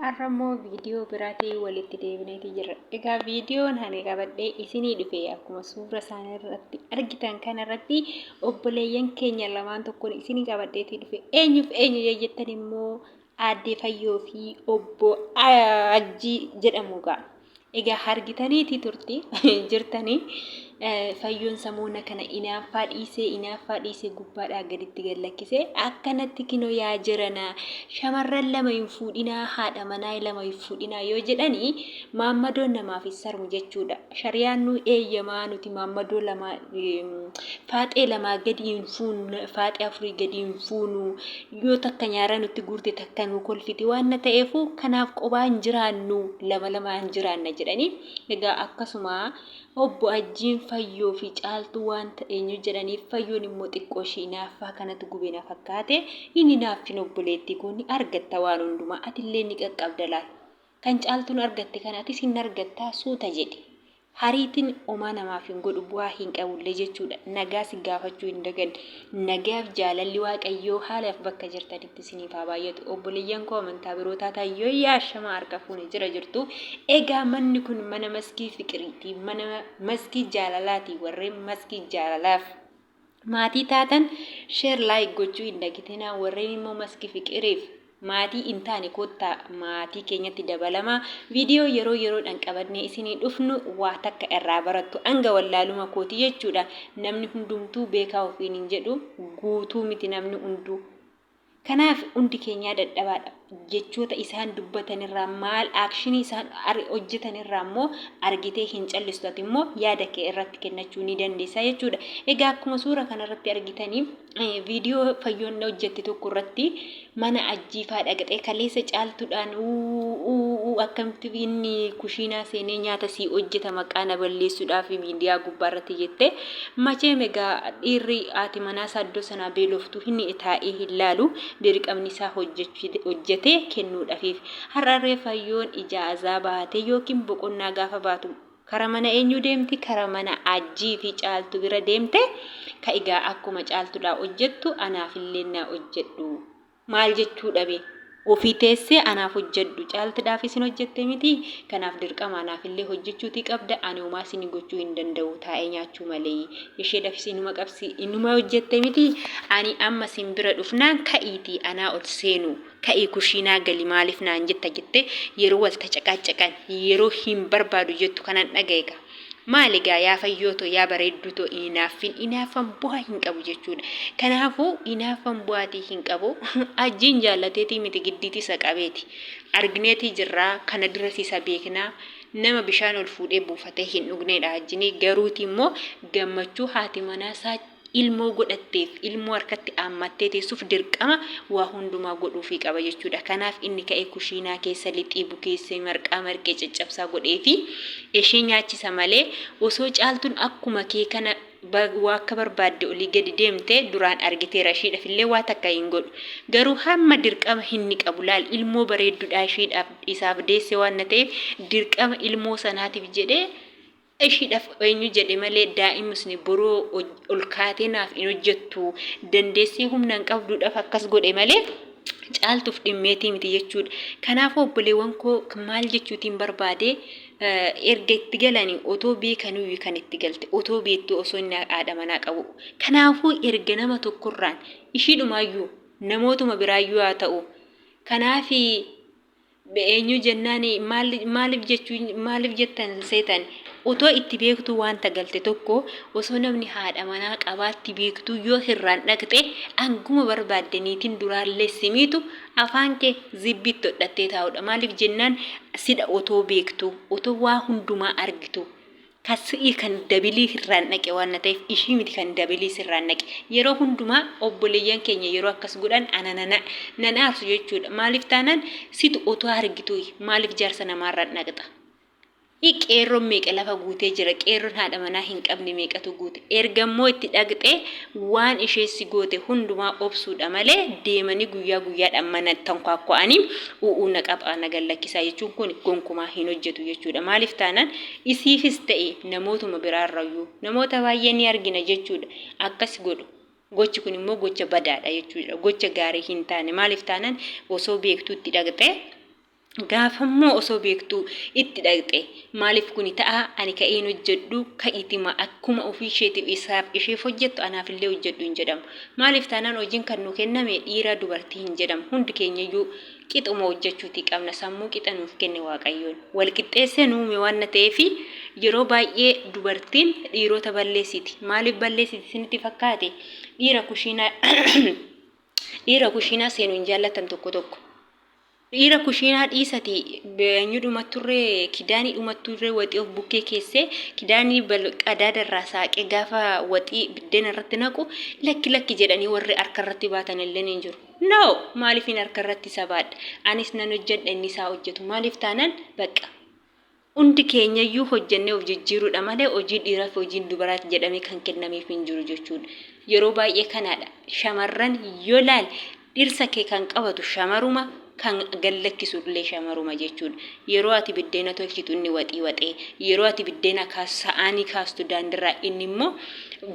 Har'a immoo viidiyoo biraatiin walitti deebineeti jirra. Egaa viidiyoon ani qabadhee isinii dhufe akkuma suura isaanii irratti argitan kana irratti obboleeyyan keenya lamaan tokkoon isinii qabadheetii dhufe. Eenyuuf eenyu yoo jettan immoo Aaddee Fayyoo fi obbo Ajjii jedhamu egaa. Egaa argitaniiti turti jirtanii Fayyoon samoona kana inaaffaa dhiisee inaaffaa dhiisee gubbaadhaa gaditti gad lakkisee akkanatti kinoo yaa jirana shamarran lama hin fuudhinaa haadha manaa lama hin fuudhinaa yoo jedhanii maammadoon namaaf hin sarmu jechuudha. Shariyaan nu eeyyamaa nuti maammadoo lama faaxee lamaa gadi hin fuunu faaxee afurii gadi hin fuunu yoo takka nyaara nutti guurte takka nu kolfiti waan na ta'eefu kanaaf qobaa hin jiraannu lama lamaa hin jiraanna jedhanii egaa akkasuma obbo Ajjiin Fayyoo fi Caaltuu waan ta'eenyu jedhaniif Fayyoon immoo xiqqoo ishii inaaffaa kanatu gube na fakkaate hin inaaffin obboleettii koo ni argatta waan hundumaa atillee ni qaqqabda laal Kan Caaltuun argatte kana atis hin argattaa suuta jedhi. Hariitiin homaa namaaf hin godhu bu'aa hin qabullee jechuudha. Nagaa si gaafachuu hin daganne. Nagaaf jaalalli Waaqayyoo haalaaf bakka jirtanitti isiniif haa baay'atu. Obboleeyyan koo amantaa biroo taataan yooyyaa ashamaa harka fuune jira jirtu. Egaa manni kun mana maskii fiqiriiti. Mana maskii jaalalaati. Warreen maskii jaalalaaf maatii taatan share like gochuu hin dagatinaa warreen immoo maski fiqiriif maatii hin taane koottaa maatii keenyatti dabalamaa viidiyoo yeroo yeroodhaan qabannee isinii dhufnu waa takka irraa barattu hanga wallaaluma kooti jechuudha namni hundumtuu beekaa ofiin hin jedhu guutuu miti namni hunduu Kanaaf hundi keenyaa dadhabaadha. Jechoota isaan dubbatan irraa maal aakshinii isaan hojjetan irraa immoo argitee hin callistu ati immoo yaada kee irratti kennachuu ni dandeessa jechuudha. Egaa akkuma suura kanarratti argitanii viidiyoo fayyoon hojjette tokko irratti mana ajjiifaa dhaqxee kaleessa caaltuudhaan uu akkamitti inni kushiinaa seenee nyaata sii hojjeta maqaa na balleessuudhaaf miidiyaa gubbaa irratti jette macheem egaa dhiirri haati manaa isaa iddoo sanaa beeloftu inni taa'ee hin laalu dirqamni isaa hojjetee kennuudhafiif har'arree fayyoon ijaazaa baatee yookiin boqonnaa gaafa baatu Kara mana eenyuu deemti? Kara mana Ajjii fi Caaltu bira deemte ka egaa akkuma Caaltudhaa hojjettu anaafillee naa hojjedhu. Maal jechuu dhabe? Ofii teessee anaaf hojjedhu. Caaltidhaafis hin hojjette miti? Kanaaf dirqama anaafillee hojjechuutii qabda. Ani homaa isinii gochuu hin danda'u taa'ee nyaachuu malee. Isheedhafis inuma qabsi inuma hojjette miti? Ani amma sin bira dhufnaan ka'iitii anaa ol seenu. Ka'ii kushiinaa gali maaliif naan jetta jettee yeroo wal tacaqaacaqan yeroo hin barbaadu jettu kanan dhaga'e gaa. Maali gaa yaa fayyoo too yaa bareedduu too hin hinaaffin hinaaffan bu'aa hin qabu jechuudha. Kanaafuu hinaaffan bu'aatii hin qabu. Ajjiin jaallateetii miti giddiitii isa qabeeti. Argineetii jirraa kana duras isa beeknaa nama bishaan ol fuudhee buufatee hin dhugneedha ajjinii garuutii immoo gammachuu haati manaa isaa ilmoo godhatteef, ilmoo harkatti aammattee teessuuf dirqama waa hundumaa godhuufii qaba jechuudha. Kanaaf inni ka'ee kushiinaa keessa lixii bukeessee marqaa marqee caccabsaa godheefii ishee nyaachisa malee osoo Caaltuun akkuma kee kana waa akka barbaadde olii gadi deemte duraan argiteera ishiidhafillee waa takka hin godhu. Garuu hamma dirqama hinni qabu laal ilmoo bareeddudhaa ishiidhaaf isaaf deesse waan na ta'eef dirqama ilmoo sanaatiif jedhee Ishiidhaf eenyu jedhe malee daa'imsni boroo ol kaatee naaf hin hojjettu dandeessee humna hin qabduudhaf akkas godhe malee caaltuuf dhimmeetii miti jechuudha. Kanaafuu obboleewwan koo maal jechuutiin barbaade erga itti galanii otoo beekanuyyuu kan itti galte otoo beektuu osoo inni haadha manaa qabu. Kanaafuu erga nama tokkorraan ishiidhumaayyuu namootuma biraayyuu haa ta'u kanaafi Eenyu jennaan maaliif jechuu maaliif jettan seetan otoo itti beektuu wanta galte tokko osoo namni haadha manaa qabaatti beektuu yoo hirraan dhaqxe anguma barbaadde niitiin duraallee simiitu afaan kee zibbiitti hodhattee taa'udha maaliif jennaan sidha otoo beektuu otoo waa hundumaa argitu Ka si'i kan dabilii sirraan dhaqe waan na ta'eef ishii miti kan dabilii sirraan dhaqe. Yeroo hundumaa obboleeyyan keenya yeroo akkas godhan ana na nan aarsu jechuudha. Maaliif taanaan situ otoo argituuyi maaliif jaarsa namaarraan dhaqxa? I qeerroon meeqa lafa guutee jira qeerroon haadha manaa hin qabne meeqatu guute erga immoo itti dhaqxee waan ishee si goote hundumaa obsuudha malee deemanii guyyaa guyyaadhaan mana tankwaakkwa'anii u'uu na qabaa na gad lakkisaa jechuun kun gonkumaa hin hojjetu jechuudha. Maaliif taanaan isiifis ta'e namootuma biraarrayyuu namoota baay'ee ni argina jechuudha. Akkas godhu. Gochi kun immoo gocha badaadha jechuudha. Gocha gaarii hin taane. Maaliif taanaan osoo beektuu itti dhaqxee Gaafammoo osoo beektuu itti dhaqxe maaliif kuni ta'a ani ka'ee hin hojjedhu ka'iitima akkuma ofii isheetiif isaaf isheef hojjettu anaafillee hojjedhu hin jedhamu. Maaliif taanaan hojiin kan nu kenname dhiira dubartii hin jedhamu hundi keenyayyuu qixuma hojjechuutii qabna sammuu qixa nuuf kenne waaqayyoon wal qixxeessee nu uume waan na ta'eefi yeroo baay'ee dubartiin dhiirota balleessiti maaliif balleessiti isinitti fakkaate dhiira kushiinaa dhiira kushiinaa seenu hin jaallatan tokko tokko. Dhiira kushiinaa dhiisati eenyu dhumatturree kidaanii dhumatturree waxii of bukkee keessee kidaanii qadaada irraa saaqee gaafa waxii biddeena irratti naqu lakki lakki jedhanii warri harka irratti baatan illee hin jiru. No! Maaliifin harka irratti isa baadha? Anis nan hojjedha inni isaa hojjetu. Maaliif taanan bakka Hundi keenyayyuu hojjennee of jijjiiruudha malee hojii dhiiraa fi hojiin dubaraati jedhamee kan kennameef hin jiru jechuudha. Yeroo baay'ee kanaadha. Shamarran yoo laal dhirsa kee kan qabatu shamaruma kan gad lakkisu illee shamaruma jechuudha. Yeroo ati biddeena tolchitu inni waxii waxee, yeroo ati biddeena kaastu sa'aanii kaastu daandirraa inni immoo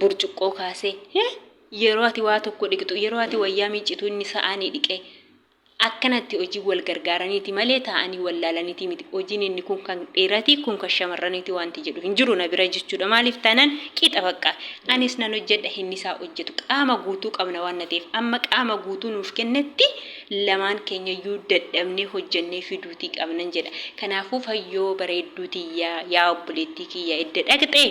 burcuqqoo kaasee, yeroo ati waa tokko dhiqxu, yeroo ati wayyaa miiccitu inni sa'aanii dhiqee. Akkanatti hojii wal gargaaraniiti malee taa'anii wal laalaniitii miti. Hojiin inni kun kan dhiirati kun kan shamarraniiti wanti jedhu hin jiru na bira jechuudha. Maaliif taanaan qixa bakka. Anis nan hojjedha innis haa hojjetu. Qaama guutuu qabna waan na ta'eef. Amma qaama guutuu nuuf kennetti lamaan keenyayyuu dadhabnee hojjennee fiduutii qabnan jedha. Kanaafuu fayyoo bareedduu tiyya yaa obboleettii kiyya edda dhaqxe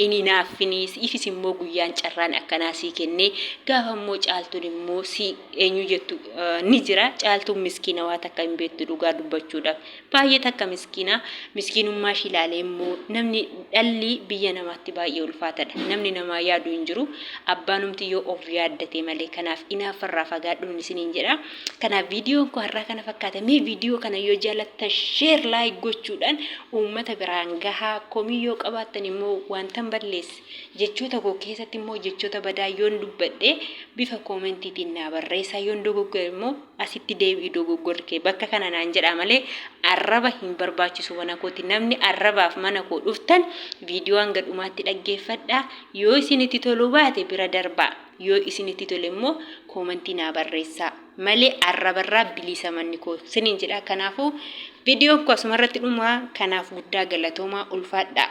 hin hinaaffinii siifis immoo guyyaan carraan akkanaa sii kennee gaafa immoo caaltuun immoo si eenyu jettu ni jira. Caaltuun miskiina waa takka hin beektu dhugaa dubbachuudhaaf. Baay'ee takka miskiina. Miskiinummaa ishii ilaalee immoo namni dhalli biyya namaatti baay'ee ulfaatadha. Namni namaa yaadu hin jiru. Abbaanumti yoo of yaaddate malee. Kanaaf inaaffarraa fagaadhuun isiniin jedha. Kanaaf viidiyoon koo har'aa kana fakkaata. Mee viidiyoo kana yoo jaalattan share like gochuudhaan uummata biraan gahaa. Komii yoo qabaattan immoo wantan balleesse Jechoota koo keessatti immoo jechoota badaa yoon dubbadhe bifa koomentiitiin naa barreessaa yoon dogoggore immoo asitti deebi'i dogoggorri kee bakka kana naan jedhaa malee arraba hin barbaachisu mana kooti namni arrabaaf mana koo dhuftan viidiyoo hanga dhumaatti dhaggeeffadhaa yoo isinitti toluu baate bira darbaa yoo isinitti tole immoo koomentii naa barreessaa malee arrabarraa bilisa manni koo siniin jedha kanaafuu viidiyoon koo asumarratti dhuma kanaaf guddaa galatoomaa ulfaadhaa.